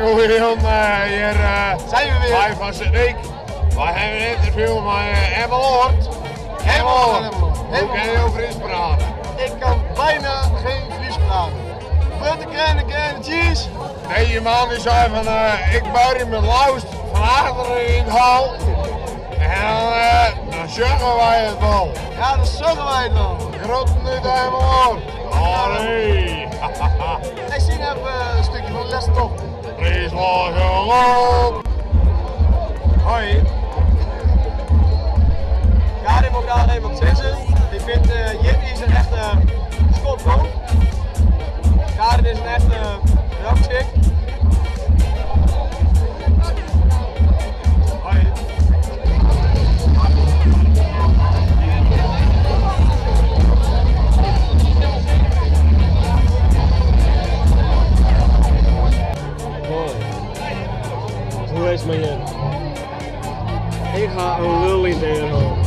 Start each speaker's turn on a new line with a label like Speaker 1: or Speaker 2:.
Speaker 1: Goeie Hjir
Speaker 2: Zijn we weer.
Speaker 1: Wij van Sint Nyk. Wij hebben een interview met Emmeloord. Emmeloord. Hoe kan je Fries praten?
Speaker 2: Ik kan bijna geen Fries praten. Butter, crème, crème, cheese.
Speaker 1: Deze man die zei van ik buur je met Laust van achteren in het hal. En dan zeggen wij het wel.
Speaker 2: Ja, dat zeggen wij het wel.
Speaker 1: Groeten uit Emmeloord. Oh nee.
Speaker 2: Ik zie even een stukje van de les toch.
Speaker 1: Friesland op.
Speaker 2: Hoi. Karin wil graag even wat zeggen. Ik vind Jitty is een echte schopboom. Karin is een echte rockchick. Hoi.
Speaker 3: Hoi. Hoe is het met je? Ik ga een lul in de hol.